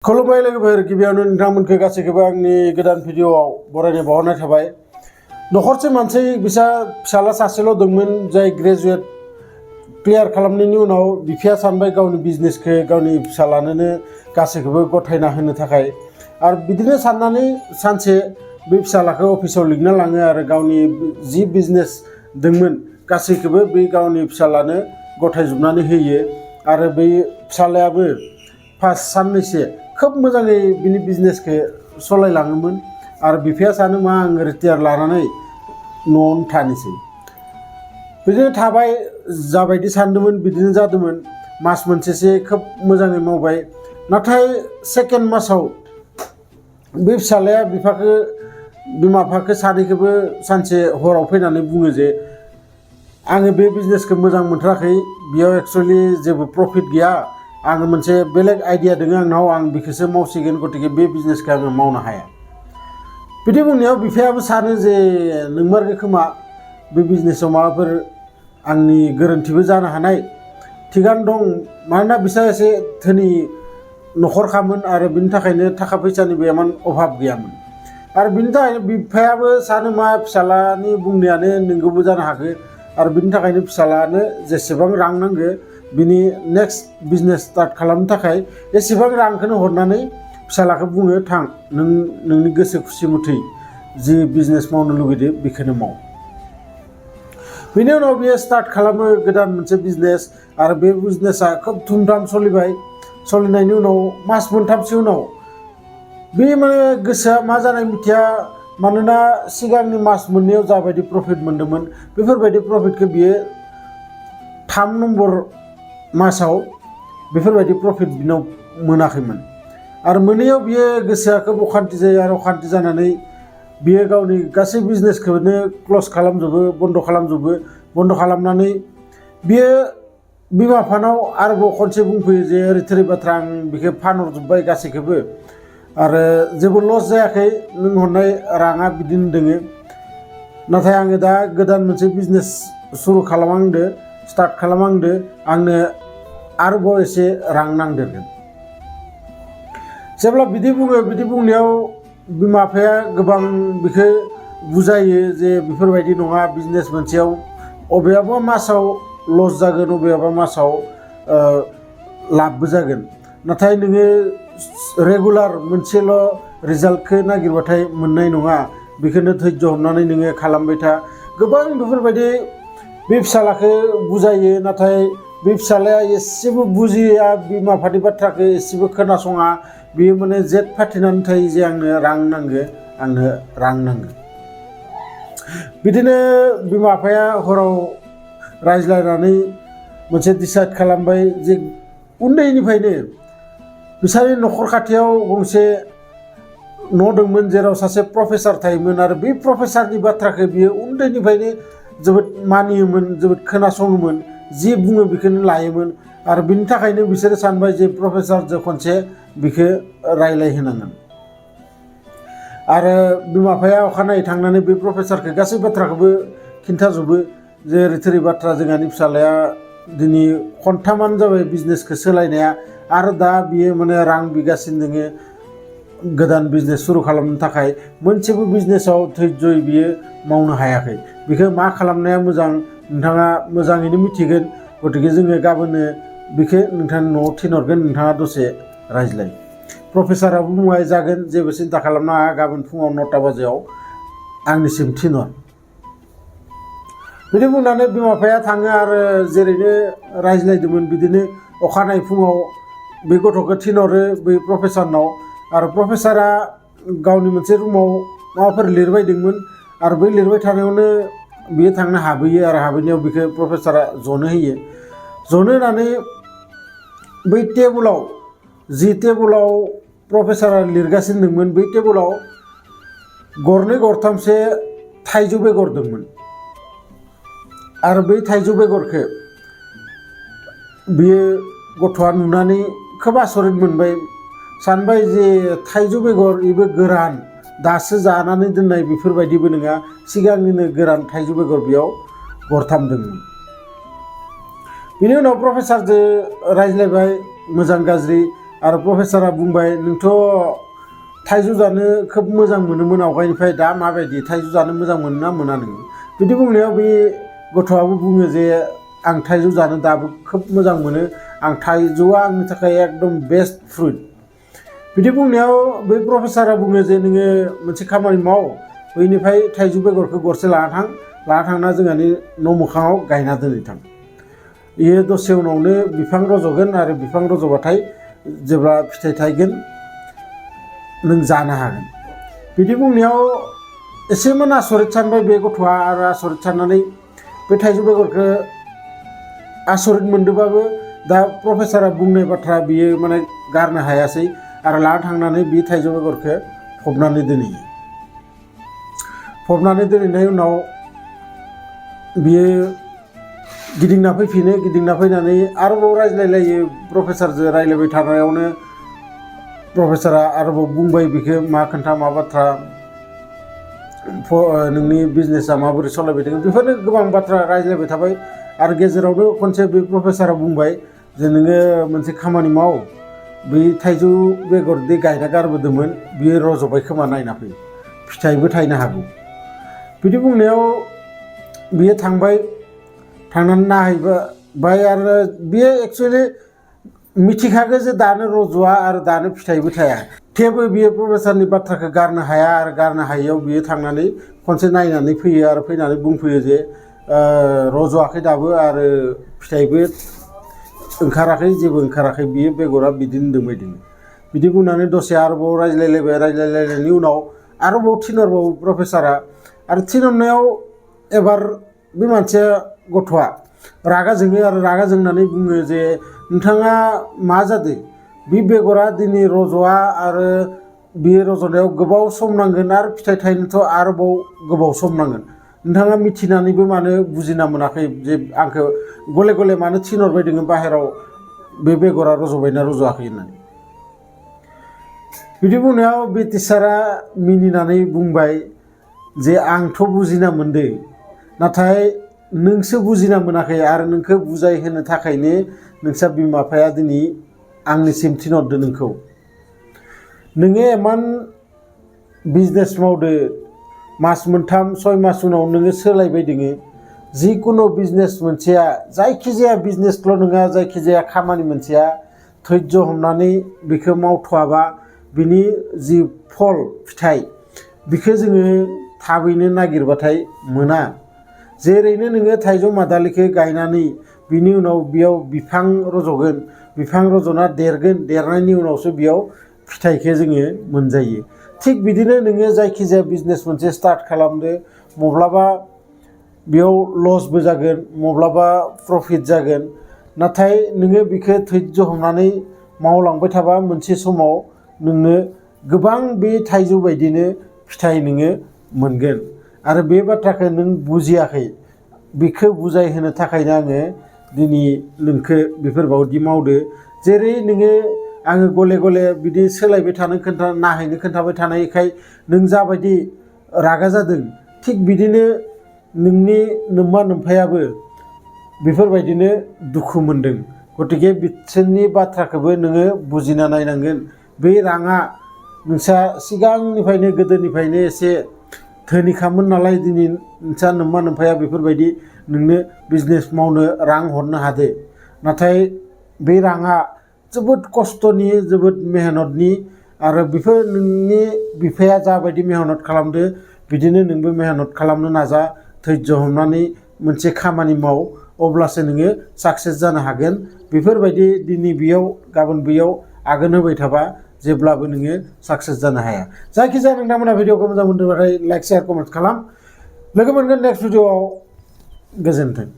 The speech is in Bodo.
खुलुमबाय लोगोफोर गिबियावनो नोंथांमोनखौ गासैखौबो आंनि गोदान भिडिअआव बरायनो बावहरनाय थाबाय। नखरसे मानसि फिसाला सासेल' दंमोन जाय ग्रेजुवेट क्लियार खालामनायनि उनाव बिफाया सानबाय गावनि बिजनेसखौ गावनि फिसालानोनो गासैखौबो गथायना होनो थाखाय आरो बिदिनो साननानै सानसे बे फिसालाखौ अफिसाव लिंना लाङो आरो गावनि जि बिजनेस दंमोन गासैखौबो बे गावनि फिसालानो गथायजोबनानै होयो आरो बै फिसालायाबो फार्स्ट साननैसो खोब मोजाङै बिनि बिजनेसखौ सालायलाङोमोन आरो बिफाया सानो मा आं रिटायार लानानै न'आवनो थानोसै। बिदिनो थाबाय जाबायदि सानदोंमोन बिदिनो जादोंमोन। मास मोनसेसो खोब मोजाङै मावबाय, नाथाय सेकेन्ड मासाव बे फिसालाया बिमा बिफाखौ सानैखौबो सानसे हराव फैनानै बुङो जे आङो बे बिजनेसखौ मोजां मोनथाराखै, बेयाव एक्सुवेलि जेबो प्रफिट गैया, आङो मोनसे बेलेग आइडिया दङ आंनाव, आं बेखौसो मावसिगोन, गतिके बे बिजनेसखौ आङो मावनो हाया। बिदि बुंनायाव बिफायाबो सानो जे नोंमारगौ खोमा, बे बिजनेसाव माबाफोर आंनि गोरोन्थिबो जानो हानाय, थिगानो दं, मानोना बिसा एसे धोनि न'खरखामोन आरो बिनि थाखायनो थाखा फैसानिबो इमान अभाब गैयामोन आरो बिनि थाखायनो बिफायाबो सानो मा फिसालानि बुंनायानो नंगौबो जानो हागौ आरो बिनि थाखायनो फिसालानो जेसेबां रां नांगौ बिनि नेक्स्ट बिजनेस स्टार्ट खालामनो थाखाय एसेबां रांखौनो हरनानै फिसालाखौ बुङो थां नोंनि गोसो खुसि मथै जि बिजनेस मावनो लुगैदो बेखौनो माव। बेनि उनाव बियो स्टार्ट खालामो गोदान मोनसे बिजनेस आरो बे बिजनेसा खोब धुमधाम सोलिबाय। सोलिनायनि उनाव मास मोनथामसो उनाव बे माने गोसोआ मा जानाय मिथिया, मानोना सिगांनि मास मोननैयाव जाबायदि प्रफिट मोन्दोंमोन बेफोरबायदि प्रफिटखौ बियो 3 नम्बर मासाव बेफोरबायदि प्रफिट बिनाव मोनाखैमोन आरो मोनैयाव बियो गोसोआ खोब अखान्थि जायो आरो अखान्थि जानानै बियो गावनि गासै बिजनेसखौनो क्लस खालामजोबो, बन्द' खालामनानै बियो बिमा बिफानाव आरोबाव खनसे बुंफैयो जे ओरै थोरै बाथ्रा, आं बेखौ फानहरजोब्बाय गासैखौबो आरो जेबो लस जायाखै, नों हरनाय राङा बिदिनो दोङो, नाथाय आङो दा गोदान मोनसे बिजनेस स्टार्ट खालामहांदो, आंनो आरोबाव एसे रां नांदेरगोन। जेब्ला बिदि बुङो, बिदि बुंनायाव बिमा बिफाया गोबां बेखौ बुजायो जे बेफोरबायदि नङा, बिजनेस मोनसेयाव अबेयाबा मासाव लस जागोन, अबेयाबा मासाव लाबबो जागोन, नाथाय नोङो रेगुलार मोनसेल' रिजाल्टखौ नागिरबाथाय मोननाय नङा, बेखौनो धैर्य हमनानै नोङो खालामबाय था। गोबां बेफोरबायदि बे फिसालाखौ बुजायो, नाथाय बे फिसालाया एसेबो बुजिया, बिमा बिफानि बाथ्राखौ एसेबो खोनासङा, बियो माने जेट फाथिनानै थायो जे आंनो रां नांगौ। बिदिनो बिमा बिफाया हराव रायज्लायनानै मोनसे डिसाइड खालामबाय जे उन्दैनिफ्रायनो बिसानि न'खर खाथियाव गंसे न' दंमोन जेराव सासे प्रफेसार थायोमोन आरो बे प्रफेसारनि बाथ्राखौ बियो उन्दैनिफ्रायनो जोबोद मानियोमोन, जोबोद खोनासङोमोन, जि बुङो बेखौनो लायोमोन आरो बिनि थाखायनो बिसोरो सानबाय जे प्रफेसारजों खनसे बिखौ रायज्लायहोनांगोन आरो बिमा बिफाया अखानायै थांनानै बे प्रफेसारखौ गासै बाथ्राखौबो खिन्थाजोबो जे ओरै थोरै बाथ्रा, जोंहानि फिसालाया दिनै खनथामानो जाबाय बिजनेसखौ सोलायनाया आरो दा बियो माने रां बिगासिनो दोङो गोदान बिजनेस सुरु खालामनो थाखाय, मोनसेबो बिजनेसाव धैर्ययै बियो मावनो हायाखै, बेखौ मा खालामनाया मोजां नोंथाङा मोजाङैनो मिथिगोन, गतिके जोङो गाबोननो बेखौ नोंथांनि न'आव थिनहरगोन, नोंथाङा दसे रायज्लाय। प्रफेसाराबो बुंबाय जागोन, जेबो सिन्था खालामनाङा, गाबोन फुङाव 9टा बाजियाव आंनिसिम थिनहर। बिदि बुंनानै बिमा बिफाया थाङो आरो जेरैनो रायज्लायदोंमोन बिदिनो अखानायै फुङाव बे गथ'खौ थिनहरो बै प्रफेसारनाव आरो प्रफेसारा गावनि मोनसे रुमाव माबाफोर लिरबाय दंमोन आरो बै लिरबाय थानायावनो बियो थांनो हाबहैयो आरो हाबहैनायाव बेखौ प्रफेसारा जनो होयो। जनो होनानै बै जि टेबुलाव प्रफेसारा लिरगासिनो दंमोन, बै टेबुलाव गरनै गरथामसो थाइजौ बेगर दंमोन आरो बै थाइजौ बेगरखौ बियो गथ'आ नुनानै खोब आसरित मोनबाय, सानबाय जे थाइजौ बेगर बेबो गोरान, दासो जानानै दोननाय बेफोरबायदिबो नङा, सिगांनिनो गोरान थाइजौ बेगर बेयाव गरथाम दंमोन। बिनि उनाव प्रफेसारजों रायज्लायबाय मोजां गाज्रि, आरो प्रफेसारा बुंबाय नोंथ' थाइजौ जानो खोब मोजां मोनोमोन आवगायनिफ्राय दा माबायदि थाइजौ जानो मोजां मोनो ना मोना नोङो बिदि बुंनायाव बे गथ'आबो बुङो जे आं थाइजौ जानो दाबो खोब मोजां मोनो आं थाइजौआ आंनि थाखाय एकदम बेस्ट फ्रुट बिदि बुंनायाव बै प्रफेसारा बुङो जे नोङो मोनसे खामानि माव बैनिफ्राय थाइजौ बेगरखौ गरसे लाना थांना जोंहानि न' मोखाङाव गायना दोनहैथां बेयो दसे उनावनो बिफां रज'गोन आरो बिफां रज'बाथाय जेब्ला फिथाइ थायगोन नों जानो हागोन बिदि बुंनायाव एसेमान आसरित सानबाय बे गथ'आ आरो आसरित साननानै बे थाइजौ बेगरखौ आसरित मोनदोंबाबो दा प्रफेसारा बुंनाय बाथ्रा बियो माने गारनो हायासै आरो लाना थांनानै बे थाइजौ बेगरखौ फबनानै दोनहैयो फबनानै दोनहैनायनि उनाव बियो गिदिंना फैनानै आरोबाव रायज्लायलायो प्रफेसारजों रायज्लायबाय थानायावनो प्रफेसारा आरोबाव बुंबाय बिखौ मा खोन्था मा बाथ्रा नोंनि बिजनेसा माबोरै सालायबाय दङ बेफोरनो गोबां बाथ्रा रायज्लायबाय थाबाय आरो गेजेरावनो खनसे बे प्रफेसारा बुंबाय जे नोङो मोनसे खामानि माव बै थाइजौ बेगरदि गायना गारबोदोंमोन बियो रज'बाय खोमा नायना फै फिथाइबो थायनो हागौ बिदि बुंनायाव बियो थांनानै नायहैबाय आरो बियो एक्सुवेलि मिथिखागौ जे दानो रज'आ आरो दानो फिथाइबो थाया थेवबो बियो प्रफेसारनि बाथ्राखौ गारनो हाया आरो गारनो हायैयाव बियो थांनानै खनसे नायनानै फैयो आरो फैनानै बुंफैयो जे रज'आखै दाबो आरो फिथाइबो ओंखाराखै जेबो ओंखाराखै बियो बेगरा बिदिनो दोंबाय दङ बिदि बुंनानै दसे आरोबाव रायज्लायलायनायनि उनाव आरोबाव थिनहरबावो प्रफेसारा आरो थिनहरनायाव एबार बे मानसिया गथ'आ रागा जोङो आरो रागा जोंनानै बुङो जे नोंथाङा मा जादों बे बेगरा दिनै रज'आ आरो बियो रज'नायाव गोबाव सम नांगोन आरो फिथाइ थायनोथ' आरोबाव गोबाव सम नांगोन नोंथाङा मिथिनानैबो मानो बुजिना मोनाखै जे आंखौ गले गले मानो थिनहरबाय दङ बाहेराव बे बेगरा रज'बायना रज'आखै होननानै बिदि बुंनायाव बे टिचारा मिनिनानै बुंबाय जे आंथ' बुजिना मोनदों नाथाय नोंसो बुजिना मोनाखै आरो नोंखौ बुजायहोनो थाखायनो नोंसा बिमा बिफाया दिनै आंनिसिम थिनहरदों नोंखौ नोङो इमान बिजनेस मावदो मास मोनथाम 6 मास उनाव नोङो सोलायबाय दोङो जिखुनु बिजनेस मोनसेया जायखिजाया बिजनेसल' नङा जायखिजाया खामानि मोनसेया धैर्य हमनानै बेखौ मावथ'आबा बिनि जि फल फिथाइ बेखौ जोङो थाबैनो नागिरबाथाय मोना जेरैनो नोङो थाइजौ मादालिखौ गायनानै बिनि उनाव बेयाव बिफां रज'गोन बिफां रज'ना देरनायनि उनावसो बेयाव फिथाइखौ जोङो मोनजायो थिग बिदिनो नोङो जायखिजाया बिजनेस मोनसे स्टार्ट खालामदो मब्लाबा बेयाव लसबो जागोन मब्लाबा प्रफिट जागोन नाथाय नोङो बेखौ धैर्य हमनानै मावलांबाय थाबा मोनसे समाव नोंनो गोबां बे थाइजौ बायदिनो फिथाइ नोङो मोनगोन आरो बे बाथ्राखौ नों बुजियाखै बेखौ बुजायहोनो थाखायनो आङो दिनै नोंखौ बेफोरबायदि मावदो जेरै नोङो आङो गले गले बिदि सोलायबाय थानो नायहैनो खोन्थाबाय थानायखाय नों जाबायदि रागा जादों थिग बिदिनो नोंनि नोम्मा नोम्फायाबो बेफोरबायदिनो दुखु मोनदों गतिके बिसोरनि बाथ्राखौबो नोङो बुजिना नायनांगोन बे राङा नोंसा सिगांनिफ्रायनो गोदोनिफ्रायनो एसे धोनिखामोन नालाय दिनै नोंसा नोम्मा नोम्फाया बेफोरबायदि नोंनो बिजनेस मावनो रां हरनो हादो नाथाय बे राङा जोबोद खस्थ'नि जोबोद मेहनतनि आरो बेफोर नोंनि बिफाया जाबायदि मेहनत खालामदो बिदिनो नोंबो मेहनत खालामनो नाजा धैर्य हमनानै मोनसे खामानि माव अब्लासो नोङो साक्सेस जानो हागोन बेफोरबायदि दिनै बेयाव गाबोन बेयाव आगान होबाय थाबा जेब्लाबो नोङो साक्सेस जानो हाया जायखिजाया नोंथांमोना भिडिअखौ मोजां मोनदोंबाथाय लाइक शेयार कमेन्ट खालाम लोगो मोनगोन नेक्स्ट भिडिअआव गोजोन्थों।